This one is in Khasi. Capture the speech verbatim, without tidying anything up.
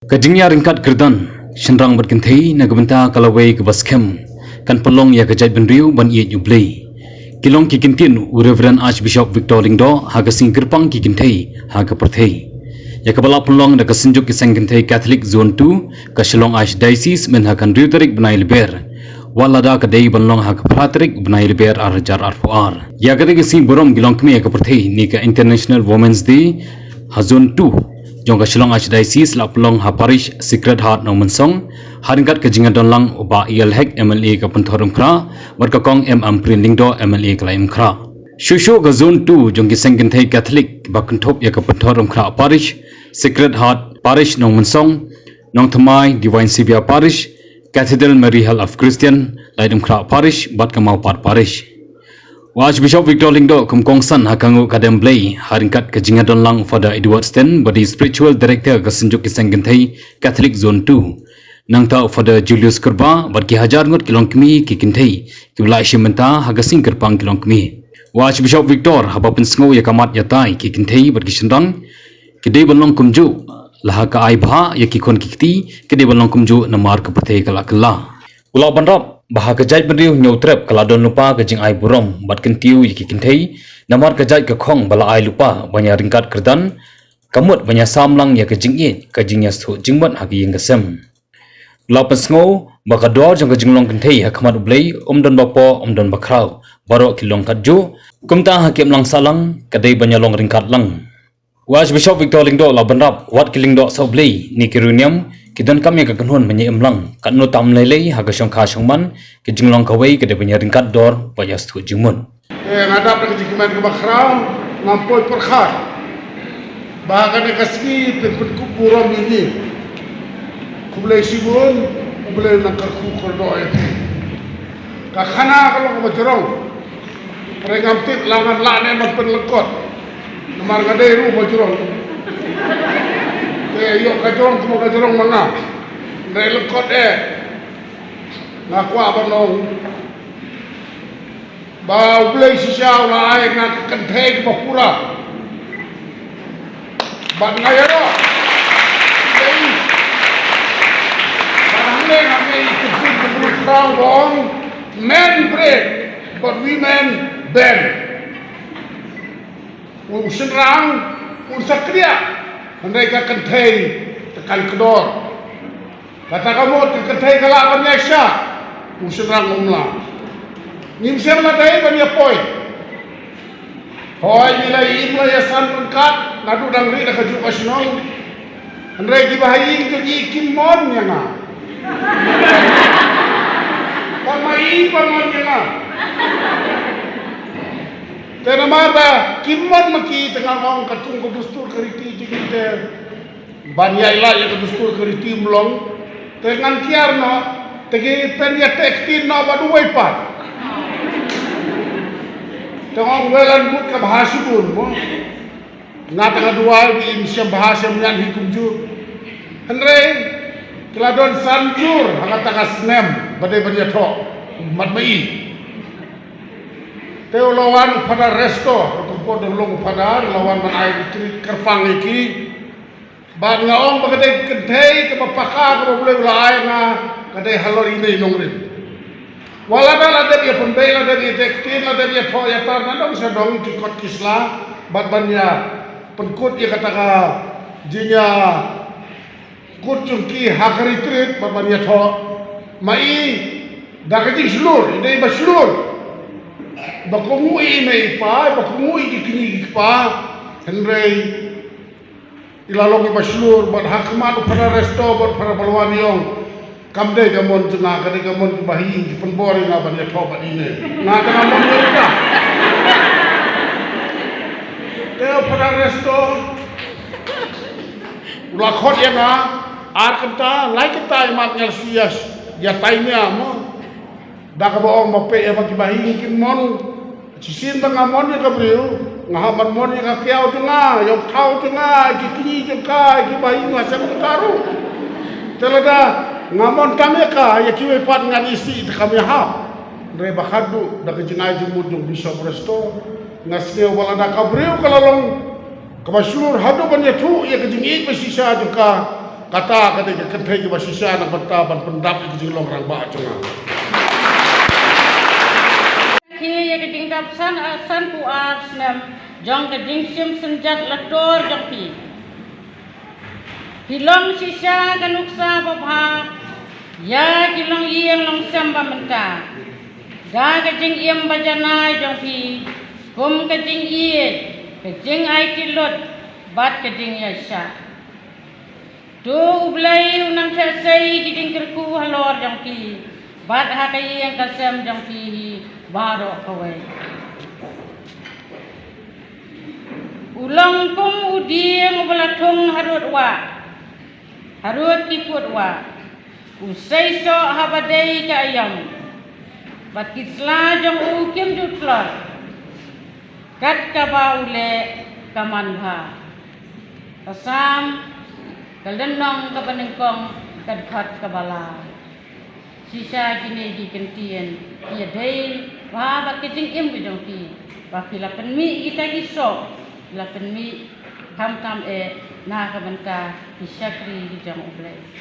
Ka jingïaryngkat kyrdan shynrang bad kynthei na ka bynta ka lawei kaba skhem kan pynlong ïa ka jaitbynriew ban ïeit U Blei. Ki long ki kyntien u Reverend Archbishop Victor Lyngdoh ha ka sngi kyrpang ki kynthei ha ka pyrthei, ïa kaba la pynlong da ka Synjuk ki Seng Kynthei Catholic Zone two ka Shillong Archdiocese mynha ka hynriew tarik bnai Lber, wat lada ka dei ban long ha ka phra tarik bnai Lber ar hajar arphew ar. Ïa kata ka sngi burom ki longkmie ha ka pyrthei ne ka International Women's Day ha Zone two jong ka Shillong Archdiocese la pynlong ha Parish Sacred Heart Nongmynsong, ha ryngkat ka jingïadonlang u Bah E L Hek, M L A ka Pynthorumkhrah, bad ka Kong M Ampareen Lyngdoh, M L A ka Laitumkhrah. Shuh shuh ka Zone two jong ki Seng Kynthei Catholic ba kynthup ïa ka Pynthorumkhrah Parish, Sacred Heart Parish Nongmynsong, Nongthymmai Divine Saviour Parish, Cathedral Mary Help of Christian Laitumkhrah Parish bad ka Mawpat Parish. U Archbishop Victor Lyngdoh kum kongsan ha ka nguh ka dem Blei ha ryngkat ka jingïadonlang u Father Edward Sten ba dei Spiritual Director ka Synjuk ki Seng Kynthei Catholic Zone two. Nangta u Father Julius Kyrba bad ki hajar ngut ki longkmie ki kynthei kiba la shim bynta ha ka sngi kyrpang ki longkmie. U Archbishop Victor haba pynsngew ïa ka mat ïa tai ki kynthei bad ki shynrang, ki dei ban long kumjuh, la ha ka ai bhah ïa ki khun ki kti, ki dei ban long kumjuh namar ka pyrthei ka la kylla. U la bynrap ba ha ka jaitbynriew Hynñiewtrep ka la don lypa ka jingai burom bad kyntiew ïa ki kynthei namar ka jait ka khong ba la ai lypa ban ïaryngkat kyrdan, ka mut ban ïasam lang ïa ka jingïeit, ka jingïasuk jingmut ha ka ïing ka sem. U la pynsngew ba ka dor jong ka jinglong kynthei ha khmat U Blei um don ba poh, um don ba khraw, baroh ki long katjuh. Kumta ha ka imlang sahlang ka dei ban ïalong ryngkat lang. U Archbishop Victor Lyngdoh la bynrap wat ki lyngdoh sawblei ne ki riewniam ki donkam ïa ka kynhun ban ïa im lang, katno tam lei lei ha ka shongkha shongman ka jinglong kawei ka dei ban ïaryngkat dor bad ïasuk jingmut. Eh, nga dap da ka jingkmen kaba khraw, ngam poi pyrkhat ba ha kane ka sngi phin pynkup burom ïa ngi. Khublei shibun, U Blei un nang kyrkhu kyrdoh ïa phi. Ka khana ka long kaba jrong. Hynrei ngam tip la ngan lah ne ban pynlyngkot. Namar nga dei ruh ba jrong. Te ïoh ka jrong kumba ka jrong ma nga. Hynrei lyngkot eh. Nga kwah ban ong ba U Blei shisha u la ai nga ka kynthei kaba pura. Bad nga ïaroh. Bad hangne nga mih ka jingkyntu ka ong, men break but women bend. U shynrang un sa kdiah, hynrei ka kynthei te kan kdor. Kata ka mut ka kynthei ka lah ban ïaishah, u shynrang um lah. Ngim shym la dei ban ïa poi. Hooid ngi la im la ïasan ryngkat naduh dang rieh da kajuh ka shnong. Hynrei kiba ha ïing jong ngi kim mon ïa nga. Ba ma i ba mon ïa nga. Te namar ba kim mon ma ki te nga ong katkum ka dustur ka riti jong ngi te ban ïailad ïa ka dustur ka riti um long. Te ngan kiar noh te ki pynïateh ktien noh bad uwei pat. Te nga ong wel an mut ka bha shibun mo. Nga tang duwai ba in shem bha shem ñiah hi kumjuh. Hynrei ki la don san jur ha kata ka snem ba dei ban ïathoh mat ma i. Te u la wan u Father Resto, u Father Resto u la wan ban ai retreat kyrpang ïa ki. Bad nga ong ba ka dei ka kynthei kaba paka kaba U Blei u la ai nga, ka dei halor ine i nongrim. Wat la da la dep ïa pynbeit, la dep ïa teh ktien, la dep ïathoh ïatar, na dong sha dong ki kot ki sla bad ban ïa pynkut ïa kata ka jingïakut jong ki ha ka retreat bad ban ïathoh. Ma i da ka jingshlur, i dei ba shlur. Ba kohnguh i mei i pa, ba kohnguh i ki kñi ki kpa. Hynrei i la long iba shlur bad ha khmat u Father Resto bad Father Balwaniong. Kam dei ka mon jong nga, ka dei ka mon kiba ha ïing ki pynbor ïa nga ban ïathoh bad ine. Nga tang nga mon ïa u ta. Te u Father Resto u la khot ïa nga ar kynta, lai kynta i mat nga la shu ïa tai nia mo. Da kaba ong ba peit ïa ba kiba ha ïing kin mon. Shisien ba nga mon ïa ka briew, nga hap ban mon ïa ka kiaw jong nga, ïa u thaw jong nga, ïa ki kñi jong ka, ïa ki bahaïing hasem jong ka ruh. Te lada nga mon tang ïa ka, ïa kiwei pat ngan isih te kam ïahap. Hynrei ba haduh da ka jingai jingmut jong Bishop Resto, nga sngew ba lada ka briew ka la long kaba shlur haduh ban ïathuh ïa ka jingïeit ba shisha jong ka, Kata ka dei ka kynthei kaba shisha na ka bynta ban pyndap ïa ka jinglong rangbah jong nga. Ki ïa ka jingdap san, ah, sanphew ar snem jong ka jingshim synjat lator jong phi. Phi long shisha ka nuksa babha ïa ki longïing longsem ba mynta da ka jingim ba janai jong phi, kum ka jingïeit, ka jingaiti lut bad ka jingïaishah. To U Blei u nang theh sei ki jingkyrkhu halor jong phi bad ha ka ïing ka sem jong phi hi baroh kawei. U long kum u dieng uba la thung harud wah, harud ki pud wah. U seisoh haba dei ka aïom bad ki sla jong u kim ju tlot. Kat kaba u leh ka man bha, ka sam, ka lynnong kaba nyngkong, ka dkhot kaba lai. Shisha kine ki kyntien ki ïadei bha bad ka jingim ka jong phi, ba phi la pynmih kita ki soh, phi la pynmih khamtam eh na ka bynta ki shakri ki jong U Blei.